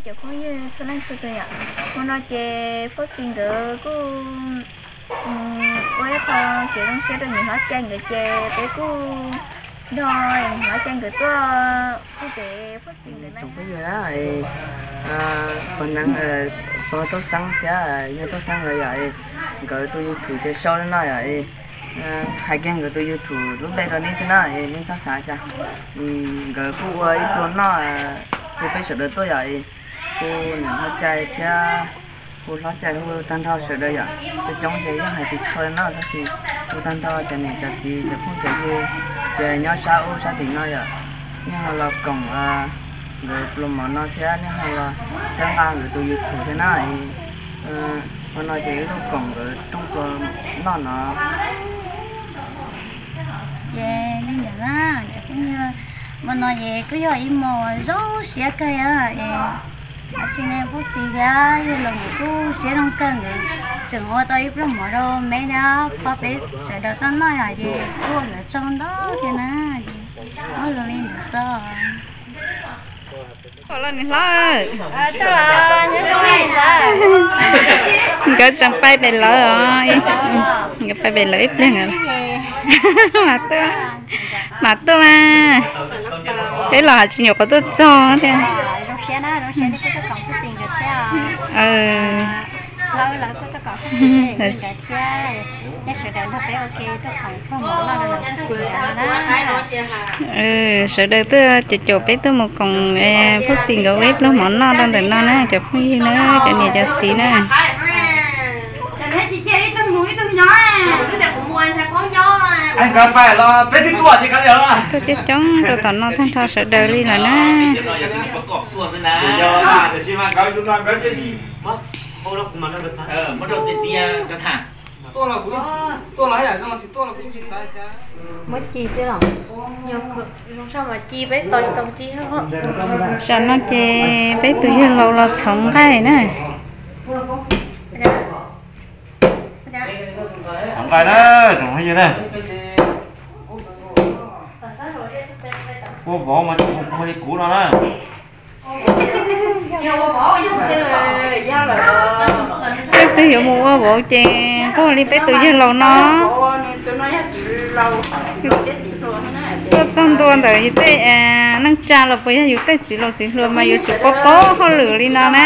Cov phooj ywg txhua leej txhua tus yom, hmo no ces Phoj Xis nkawd kuj ua ib qho kev zoo siab rau niam hlob Cai nkawd ces peb kuj nrog niam hlob Cai nkawd tuaj ua pem Phoj Xis nkawd na. Tsoom phooj ywg na, pog Neeb, pog Tooj Xeeb thiab yawg Tooj Xeeb nkawd yom, nkawd tus YouTube ces sau li no yom, hais kiag nkawd tus YouTube lub npe rau nej xwb na, nej txhob xav cas. Nkawd kuj ua ib pluag noj hu peb sawv daws tuaj yom, hu niam hlob Cai thiab hu hlob Cai hu tag nrho sawv daws yom. Coob coob ces yeej hais tsis txhua li no tab sis hu tag nrho cov niam cov txiv cov phooj cov ywg ces nyob sab ub sab tim no yom, nej ho los koom nkawd pluag mov no thiab nej ho los txhawb nqa nkawd tus YouTube thiab na. Hmo no ces wb tuaj koom nkawd rooj pluag noj no. Ces li ntawd na, cov phooj ywg, hmo no ces kuj yog ib hmo zoo siab kawg es ab tsi ne Phoj Xis thiab yawg Laus nkawd kuj siab zoo kawg nkawd tseem ua tau ib pluag mov rau me thiab phob peb sawv daws tuaj noj yom, ces kuj ua nkawd tsaug ntau thiab na. Muaj lus li ntawd xwb. Los niam hlob, nkawd tseem pais pem lawv os, nkawd pais pem lawv ib pliag mas tuaj, mas tuaj mas, peb los hais tsis nyuam qhuav tuaj txog thiab. Sawv daws tuaj caum caum peb tuaj mus koom Phoj Xis nkawd ua ib pluag mov noj rau ntawm no na cov phooj ywg na, cov niam cov txiv na. Tuaj coob coob rau tom no tag nrho sawv daws li lawm na. Muab ci xwb los, zoo saj mas ci peb tos tsis tau ci. Tam no ces peb tus yawg laus los txhoov nqaij na. Txhoov nqaij na, tsoom phooj ywg na. Ua vauv mas tsis ua li kuv no na. Leej twg yuav mus ua vauv ces nquag li peb tus yawg laus no. Tuaj txog ntua ntawm yus tej neej tsa los puas yog yus tej txiv laus txiv hluas mas yuav tsum paub paub hauj lwm li no na.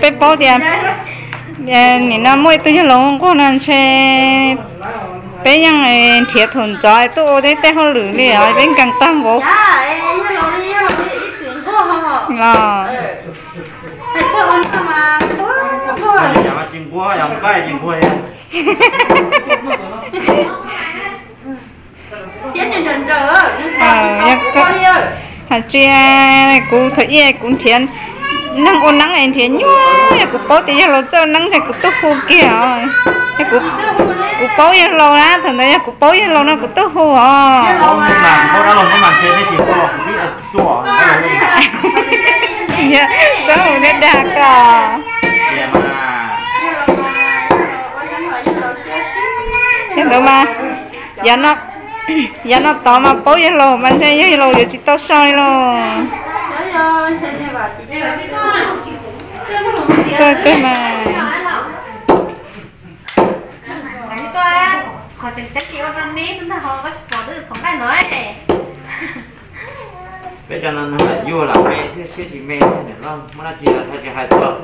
Peb paub tias nim no muaj ib tug yawg laus nquag no ntshe peb yeej nrhiav thaum ntxov tuaj ua tej tej hauj lwm li os, peb nkees tag npaum. Hais tsis, kuv thaum ub kuv nrhiav neeg ua neeb es nrhiav nyuaj, yog kuv paub tias yawg laus txawj ua neeb ces kuv tuaj hu kiag os. Kuv paub yawg laus na, thaum ntawd yog kuv paub yawg laus no kuv tuaj hu os. Txhob hu thiab dag koj. Yog ntawd mas, yav no tod mas paub yawg laus mas ntshe yawg laus yuav tsis tau so li los. Txawj kawg mas. Peb cov no yuav lam me xwb, siab tsis me thiab niam loj, muaj dab tsi los tsis hais tuaj.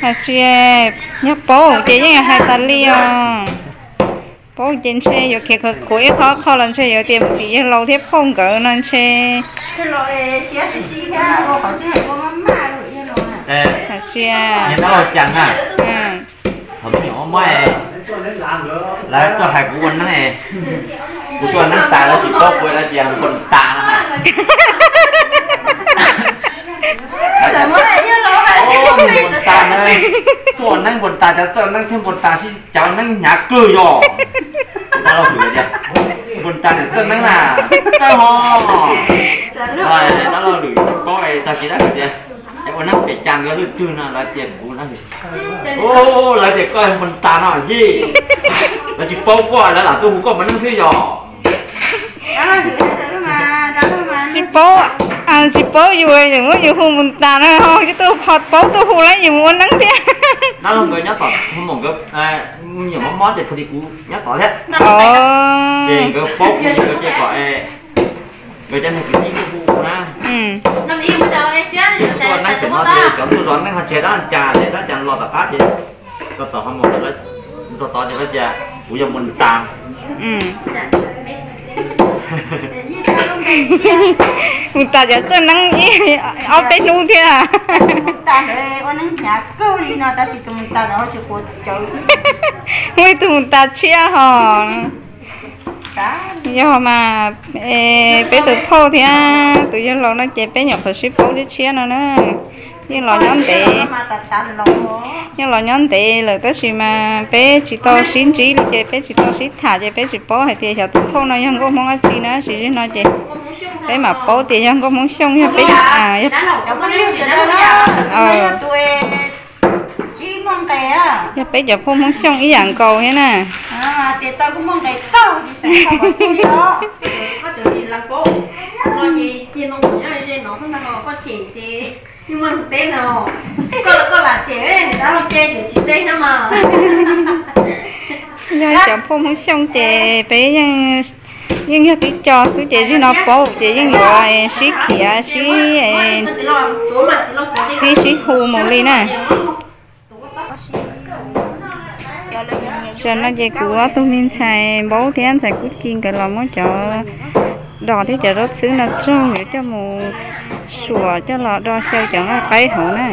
Hais tsis, yog paub ces yeej yuav hais tas li os. Paub ces ntshe yuav khiav khuav khuav ib qho qho los ntshe yuav tias mus tim yawg laus thiab phauj nkawd no ntshe. Hais tsis. Lawv tuaj hais kuv ua neeb, kuv tuaj neeb tas lawv tsis paub kuv lawv tias npau tas no. Npau tas na, tuaj neeb npau tas, cov txawj neeb thiab npau tas sib cav neeb hnyav kawg yog. Kuv dab laug hwm tias npau tas niam txawj neeb na, txawj ho. Dab laug lwm paub tag kis dab hwm tias ua neeb pem cas lwm twg no lawv tias kuv dab hwm. Lawv tias koj npau tas no yij, lawv tsis paub koj lawv lam tuaj hu koj mus neeb xwb yog. Tsis paub, tsis paub yus, yus muab yus hu npau tas no ho yus tuaj paub tuaj hu lawv yus mus ua neeb thiab. Dab laug nkawd nyob tom, hu mus nkawd, me nyuam mob mob ces pha li kuv nyob tod thiab. Ces nkawd paub kuv nkawd ces kom nkawd cov neeg kwv tij tuaj hu na. Tuaj neeb pem no ces cov tuaj zov neeb ho tsis dab cas ces dab cas los tom qab ces txog tom ho mus, txog tod ces lawv tias kuv yog npau tas. Npau tas cov txawj neeb ib ob peb hnub thiab. Muaj ib tug npau tas tshiab ho. Yog mas, peb tus phauj thiab tus yawg laus no ces peb nyuam qhuav sib paub tshiab tshiab no na. Yeej los nyob ntev, yeej los nyob ntev lawm tab sis mas peb tsis tau sib ntsib li ces peb tsis tau sib tham ces peb tsis paub hais tias xyov tus phauj no yog nkauj Hmoob dab tsi na, tab sis zaum no ces peb mam paub tias yog nkauj Hmoob Xyooj, yog peb, yog peb cov phauj Hmoob Xyooj ib yam nkaus thiab na. Yog cov phauj Hmoob Xyooj ces peb yeej yog tib co xwb ces zaum no paub ces yeej yuav sib khiav sib txib sib hu mus li na. Tam no ces kuv ob tug me ntxhais Npaub thiab ntxhais Kub Ci nkawd los muab cov dos thiab cov zaub txhwb no tsaug yuav coj mus suam coj los do xyaw cov nqaij qaib hauv na.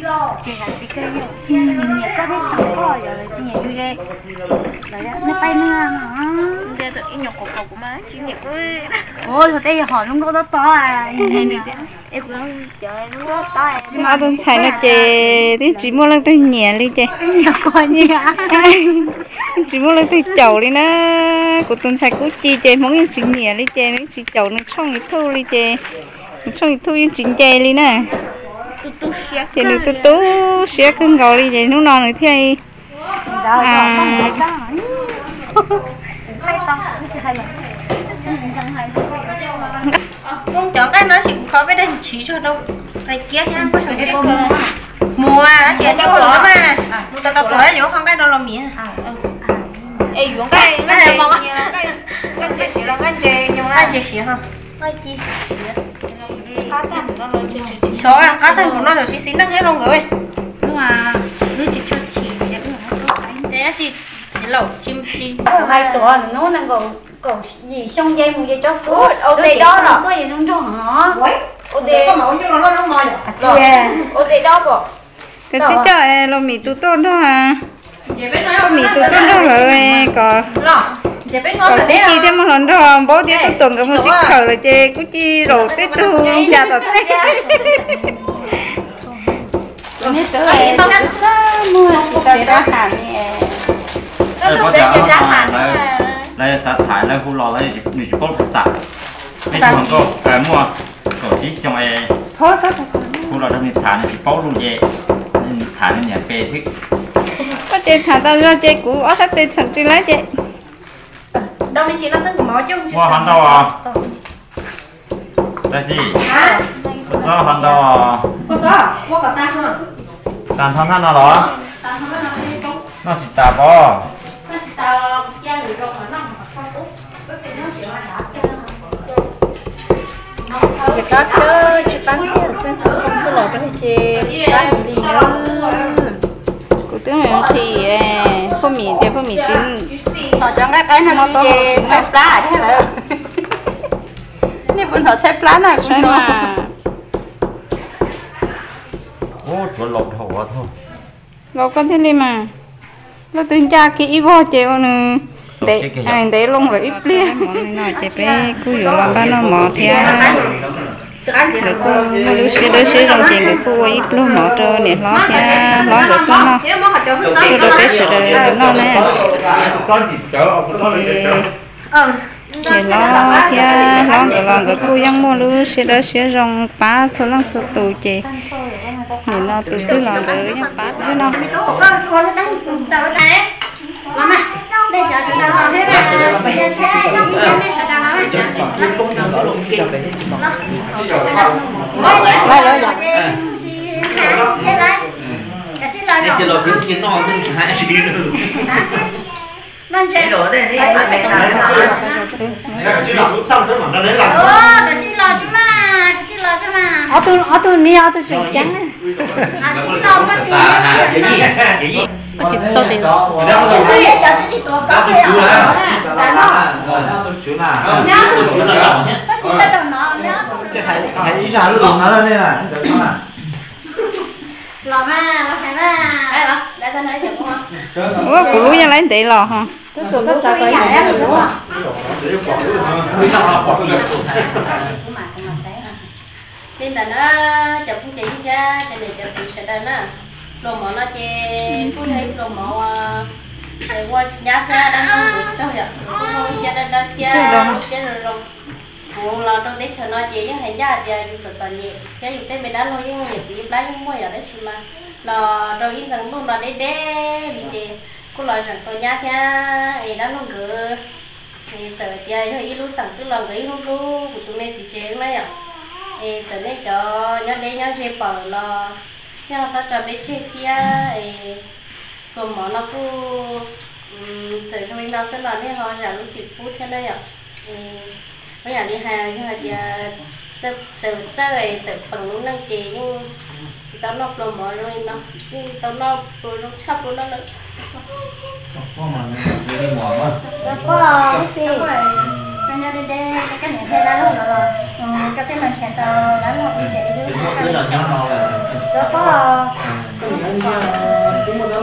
Ob tug ntxhais no ces twb tsis muaj leej twg nyiam li ces, tsis muaj leej twg caum li na. Kuv tus ntxhais Kub Ci ces Hmoob yeej tsis nyiam li ces nws tsis caum nws tshooj YouTube li ces, nws tshooj YouTube yeej tsis nce li na. Ces nws tu tu siab kawg nkaus li ces hnub no nws thiaj Cov nqaij no tab sis kuv kho peb daim ntshiv zog rau qe kiab thiab kuj sawv siab kawg. Mus tab sis coj mus mas, mus tau tau tuam yuav qhov nqaij no los miv. Nqaij ntse siav ho, nqaij ci siav. Xyov qab tag npaum no los tsis xis neej thiab rau nkawd. Hais tuam hnub nees nkaum yim xyoo nce mus ces cov xub ua tes dob los tuaj es zoo nraug no. Ua tes, ua tes dob pom. Koj tsis coj los Mim tus tuaj nrog, Mim tus tuaj nrog lawv kom, kom Kub Ci thiab Muaj Hluas Nraug, Npaub thiab Tub Tuam nkawd mus sib khawm lawm ces Kub Ci zaum tej tug ncas tom tej. Lawv xav tham lawv hu los lawv nws tsis paub tham xam. Peb tug hluas nkauj muaj kaum tsib xyoo es hu los rau nws tham nws tsis paub lus ces nws tham nws niam pes xwb. Koj ces tham tas zog ces kuv ob sab tes txheem tsis lawm ces. Muaj hov ntau os. Tab sis, koj txob hov ntau os. Tas nthov naj no los? Noj tsis tas pob. Ces qab thiab tsis qab ntxiag xwb, kuv los rau ces qab heev li na. Kuv twb nqhis, Phooj Mim tias Phooj Mim tsis, cov nqaij qaib no ces tshaib plab thiab lawm. Nej puas hnov tshaib plab na? Tshaib mas. Ub, tsuav laus dhau ua thaum. Laus koj thiaj li mas. Leej twg ncaj kiag ib vog ces ua nws ntev loo lawm ib pliag. Ces peb kuj yuav los npaj noj mov thiab. Nkawd kuj muaj lub siab dawb siab zoo ces nkawd kuj ua ib pluag mov rau niam hlob thiab hlob nkawd tuaj noj, tuaj rau peb sawv daws noj na. Niam hlob thiab hlob nkawd los nkawd kuj yeej muaj lub siab dawb siab zoo pab txhua leej txhua tus ces nim no tus twg los nkawd yeej pab tib no. Ob tug ni ob tug tseem ceeb. Hais ib zaj lus no ne. Ua kuv lub yeej laib ntev los ho. Li ntawd na, cov phooj cov ywg thiab cov niam cov txiv sawv daws na, pluas mov no ces kuj yog ib pluas mov uas ua nyab thiab dab laug mus tsaug yom, kuj muaj siab dawb dawb thiab siab zoo zoo. Kuv los rau teb chaws no ces yeej hais ncaj hais tias yus txom txom nyem thiab yus tej me dab laug yeej niam txiv ib plab yeej muaj yom, tab sis mas los rau ib ntxeev ntuj no deb deb li ces kuj los zeem tau nyab thiab es dab laug nkawd. Es txawm tias yog ib lub xeem xwb los nkawd yeej hlub hlub kuv tus me txiv tsev na yom. Es txawm nej cov nyob deb nyob ze pom lawm los nej ho txhob tso peb tseg thiab es pluas mov no kuj txawm zoo li no xwb los nej ho zam lub txim pub thiab na yom. Ua yam li hais yog hais tias txawm txawj txawm peem lub neej ces yeej tsis tau noj pluas mov zoo li no, yeej tau noj pluas zoo tshaj pluas no lawm. Pog, koj nyob deb deb, koj niam thiab dab laug los, koj twb los nrhiav tau dab laug ua tiav li lub, koj pog, pom ne, txom nyem kuv lub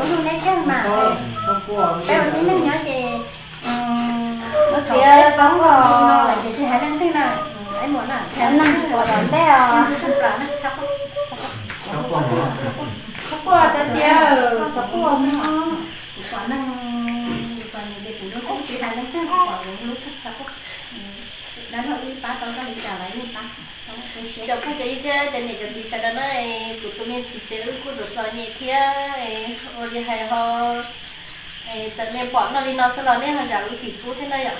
hlub neb kawg mas. Peb ua tib neeg nyob ces ua txhaum peb txhob ua no lawm ces tsis hais leej twg na. Ib muam na, neeg tsis pom tom ntej os. Txhob quaj, txhob quaj, txhob quaj, txhob quaj, txhob quaj. Kuv pom neeg txom nyem ces kuv lub hlub tsis hais leej twg, kuv pom kuv lub txhob quaj. Dab laug wb pab tau koj li cas los yeej pab. Cov phooj cov ywg thiab cov niam cov txiv sawv daws na, kuv tus me txiv tsev wb kuj txom txom nyem thiab, ua li hais ho txawm nej pom noj li no xwb los nej ho zam lub txim pub thiab na yom.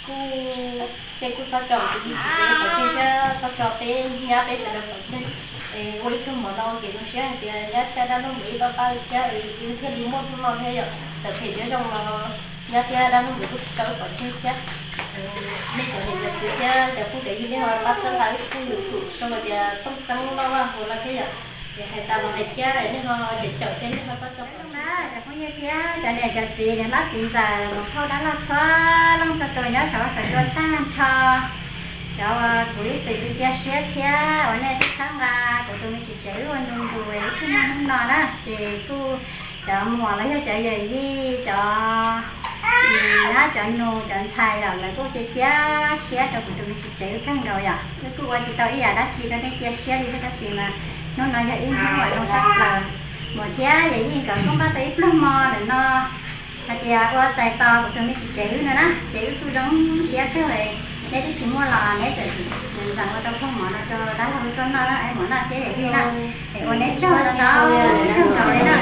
Kuj, nej kuj txhob tso kuv tus me txiv tsev wb pov tseg thiab txhob tso peb nyab peb sawv daws pov tseg. Ua ib pluag mov no ua kev zoo siab hais tias nyab thiab dab laug nkawd ib pab pab thiab wb thiaj li muaj hnub no thiab yom. Txawm phem thiab zoo los nyab thiab dab laug nkawd kuj tsis tso wb pov tseg thiab. Nej cov niam cov txiv thiab cov phooj cov ywg nej ho pab txhawb nqa wb kuj yuav tsum sau tias Tooj Xeeb Lauj Vaj Huas no thiab yom. Ces hais tas los hais thiab nej ho caum caum thiab nej ho txhob tso pov tseg. Cov phooj ywg thiab cov niam cov txiv, niam hlob txiv ntxawm, muam phauj dab laug txhua leej txhua tus nyob saum huab saum cua tag nrho. Cov uas kuv ib txwm cia cia siab thiab uas nej txhawb nqa kuv tus me txiv tsev wb ua ntu ntu wb thiaj muaj hnub no na, ces kuj cov muam los yog cov yawm yij, cov nyab cov nus cov ntxhais los lawv kuj cia cia siab rau kuv tus me txiv tsev wb kawg nkaus yom. Wb kuj ua tsis tau ib yam dab tsi rau nej cia siab li thiab tab sis mas hnub no yog ib hnub uas zoo tshaj plaws. Muam thiab yawm yij nkawd kuj npaj tau ib pluag mov ntawm no hais tias ua txais tos kuv tus me txiv tsev wb no na, ces wb kuj zoo siab kawg. Neb twb tsis muaj los neb tseem ntxeev ua tau pluag mov no rau dab laug wb tuaj noj na, es muam noj thiab yawm yij na. Es ua neb tsaug ntau ntau kawg nkaus li na.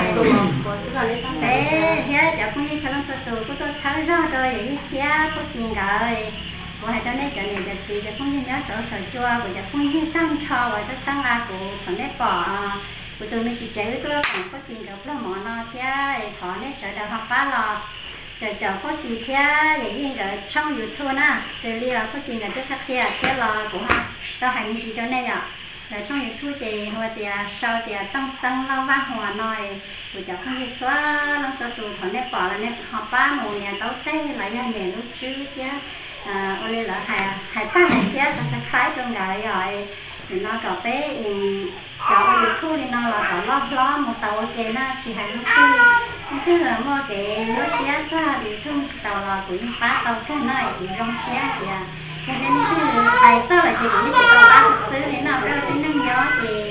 Peb thiab cov phooj ywg txhua leej txhua tus kuj tuaj txhawb zog rau yawm yij thiab Khuj Xis nkawd. Kuv hais rau nej cov niam cov txiv cov phooj ywg nyob saum saum cua, kuv cov phooj ywg tag nrho uas tuaj txhawb nqa kuv thaum nej pom kuv tus me txiv tsev wb tuaj koom Khuj Xis nkawd pluag mov no thiab, thov nej sawv daws ho pab los caum caum Khuj Xis thiab yawm yij nkawd tshooj YouTube na, xws li uas Khuj Xis nkawd twb qhia qhia thiab los kuv ho tau hais me ntsis rau nej yom. Lawv tshooj YouTube ces hu tias sau tias Tooj Xeeb Lauj Vaj Huas no. Kuv cov phooj ywg txhua leej txhua tus, thaum nej pom los nej ho pab mus nias taub teg los yog nias lub tswb thiab ua li lawv hais tag hais thiab subscribe rau nkawd yom. Nim no kom peb cov ua YouTube li no los kom loj hlob mus tau ua ke na, tsis hais leej twg, leej twg muaj kev nyuaj siab txog YouTube tsis tau los kuv yeej pab tau kawg na, kuv zoo siab tias yog leej twg hais txog lawm ces kuv yeej tsis tau pab xwb xwb li no, peb ua tib neeg nyob ces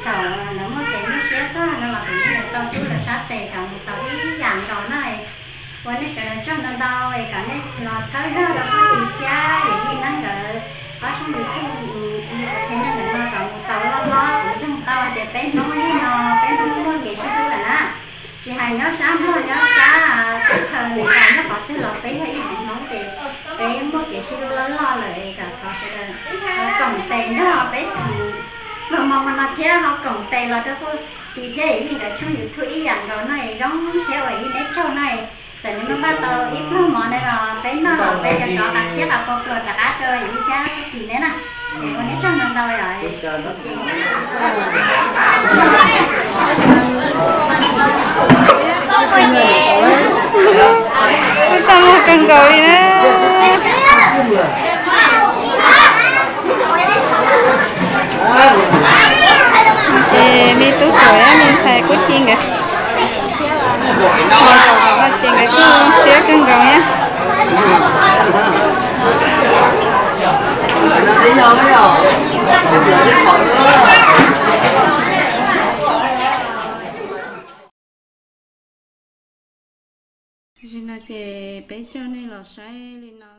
thaum lawv muaj kev nyuaj siab txog no los kuv yeej tau rub lawv sab tes kom mus tau ib yam nkaus na. Ua nej sawv daws tsaug ntau ntau es kom nej los txhawb zog rau Khuj Xis thiab Yim Yij Neeb nkawd ob tshooj YouTube, Yim Yij Neeb nkawd no kom mus tau loj hlob, kuv ntseeg tau hais tias peb Hmoob yog no, peb Hmoob muaj kev sib hlub lawm na. Tsis hais nyob sab Nplog nyob sab teb chaws Amelikas nyob qhov twg los peb yog ib hmoob Hmoob ces peb muaj kev sib hlub loj loj lawm es kom thov sawv daws ho koom tes nrog peb Hmoob Hmoob no thiab ho koom tes los rau Khuj Xis thiab Yim Yij nkawd tshooj YouTube ib yam nkaus no es zoo siab ua ib neb tsaug no es txawm neb npaj tau ib pluag mov ne los peb noj los peb yuav rov qab txhiab qab pua pluas rov qab rau Yim Yij thiab Khuj Xis neb na. Es ua neb tsaug ntau ntau yom. Txaj txaj muag kawg nkaus li na. Ces me tub Tuam thiab me ntxhais Kub Ci nkawd, ces nkawd kuj siab kawg nkaus na. Tam sim no ces peb coj nej los saib li no